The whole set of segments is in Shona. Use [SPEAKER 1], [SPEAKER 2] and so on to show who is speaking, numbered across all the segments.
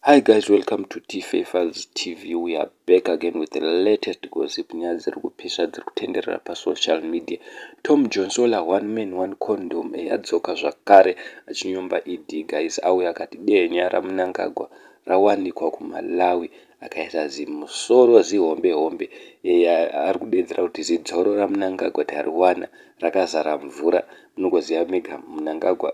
[SPEAKER 1] Hi guys, welcome to T Files TV. We are back again with the latest gossip. Nyaya dziri kupisa, dziri kutenderera pasocial media. Tom Johnsola, one man one condom, adzoka zvakare achinyomba ED. Guys, auya akati dehenya raMnangagwa rawanikwa kuMalawi. Akaisa zimusoro zihombe hombe, ari kudedzera kuti zidzoro raMnangagwa tariwana, rakazara mvura. Munongoziva mega, Mnangagwa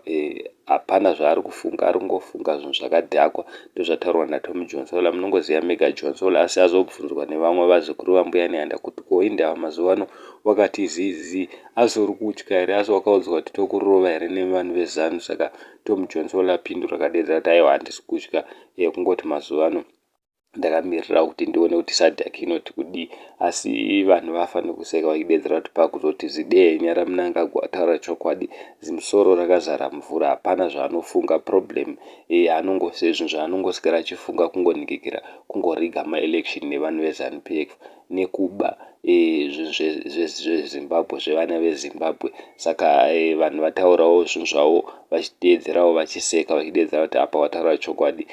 [SPEAKER 1] hapana zvaari kufunga, ari kungofunga zvinhu zvakadhakwa. Ndozvataurwa naTom Johnsola. Munongoziva mega Johnsola, asi azobvunzwa nevamwe vazukuru vaMbuya Nehanda kuti ko indava mazuva ano wakati zizi, asi uri kutya here? Asi wakaudzwa kuti tokurova here nevanhu veZANU? Saka Tom Johnsola apindura, akadedzera kuti aiwa, handisi kutya, kungoti mazuva ano ndakamirira kuti ndione kuti SADC inoti kudii. Asi vanhu vafanira kuseka vachidedzera kuti pakuzoti zidehenya raMnangagwa, ataura chokwadi, zimusoro rakazara mvura, hapana zvaanofunga. Problem zvinhu zvaanongoswera achifunga kungonhikikira, kungoriga maelection nevanhu veZANU PF nekuba zvinhu zveZimbabwe, zvevana veZimbabwe. Saka vanhu vataurawo zvinhu zvavo vachideedzerawo, vachiseka, vachideedzera kuti apa wataura chokwadi,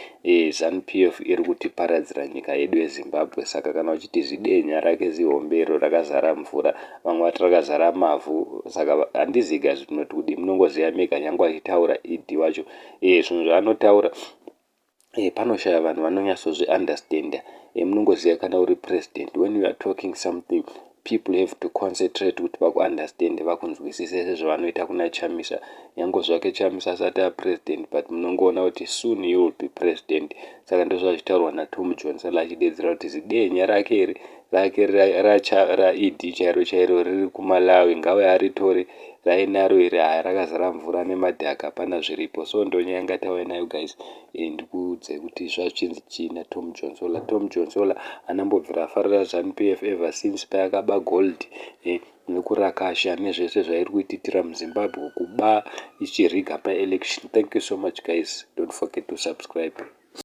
[SPEAKER 1] ZANU PF iri kutiparadzira nyika yedu yeZimbabwe. Saka kana uchiti zidehenya rake zihombe iro rakazara mvura, vamwe vati rakazara mavhu. Saka handizivi zvinoti kudii, munongoziva mega. Nyange achitaura ED wacho, zvinhu zvaanotaura panoshaya vanhu vanonyatsozviunderstanda. Munongoziva kana uri president, when you are talking something, people have to concentrate kuti vakuunderstande, vakunzwisise, sezvavanoita kuna Chamisa. Nyange zvake Chamisa asati apresident, but munongoona kuti soon he will be president. Saka ndozvazvitaurwa naTom Johnson, achidedzera kuti zidehenya rake iri rake raED chairo chairo riri kuMalawi, ngauye aritore rainaro iri. Haya, rakazara mvura nemadhaka, hapana zviripo. So ndonyaya yangatauya nayo, guys. Ndikuudzei kuti zvazvichinzi chii naTom Johnsola. Tom Johnsola anambobvira afarira ZANU PF ever since payakaba gold nekurakasha nezvese zvairi kuititira muZimbabwe, kuba ichiriga paelection. Thank you so much, guys. Don't forget to subscribe.